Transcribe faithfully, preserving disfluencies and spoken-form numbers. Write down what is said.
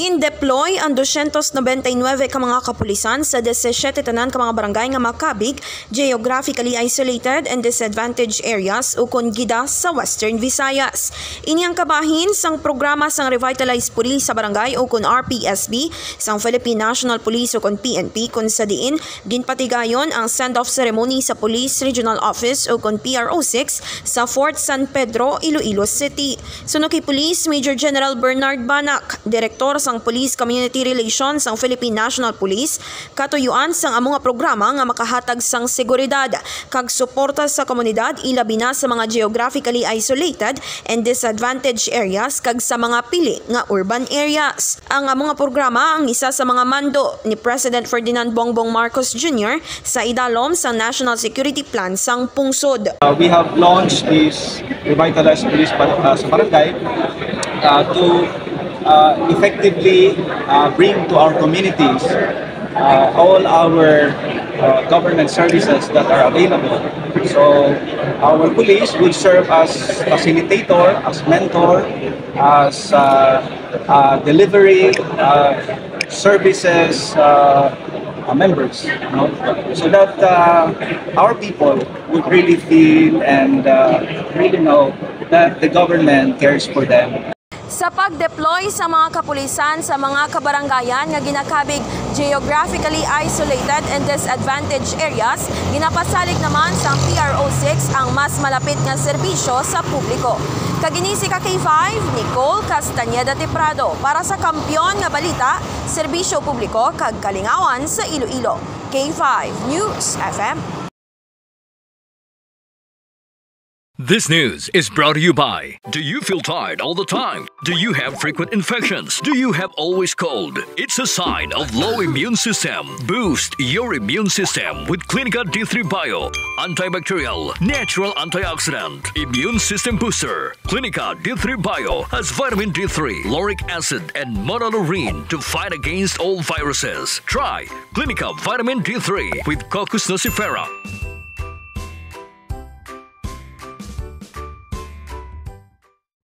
In-deploy ang dosyentos nobenta y nuebe ka mga kapulisan sa disisiyete tanan ka mga barangay nga makabig, geographically isolated and disadvantaged areas, ukon GIDA, sa Western Visayas. Ini ang kabahin sang programa sang Revitalized Police sa Barangay, ukon R P S B, sang Philippine National Police, ukon P N P, kun sa diin ginpatigayon ang send-off ceremony sa Police Regional Office, ukon P R O six, sa Fort San Pedro, Iloilo City. Suno kay Police Major General Bernard Banac, Direktor sang Police Community Relations sang Philippine National Police, katuyuan sang amo nga programa nga makahatag sang seguridad kag suporta sa komunidad, ilabi na sa mga geographically isolated and disadvantaged areas kag sa mga pili nga urban areas. Ang amo nga programa ang isa sa mga mando ni President Ferdinand Bongbong Marcos Junior sa idalom sang National Security Plan sang pungsod. Uh, we have launched this Revitalized Police Bar-, uh, sa Barangay, uh, to, uh, effectively, uh, bring to our communities, uh, all our, uh, government services that are available. So our police will serve as facilitator, as mentor, as, uh, uh, delivery, uh, services, uh, uh, members, no? So that, uh, our people would really feel and, uh, really know that the government cares for them. Sa pag-deploy sa mga kapulisan sa mga kabarangayan nga ginakabig geographically isolated and disadvantaged areas, ginapasalig naman sang P R O six ang mas malapit nga serbisyo sa publiko. Kag ini si ka K five, Nicole Castañeda Tiprado, para sa Kampiyon nga Balita, Serbisyo Publiko kag Kalingawan sa Iloilo. K five News F M. This news is brought to you by: Do you feel tired all the time? Do you have frequent infections? Do you have always cold? It's a sign of low immune system. Boost your immune system with Clinica D three Bio, antibacterial, natural antioxidant, immune system booster. Clinica D three Bio has vitamin D three, lauric acid, and monolaurin to fight against all viruses. Try Clinica Vitamin D three with Cocos nucifera.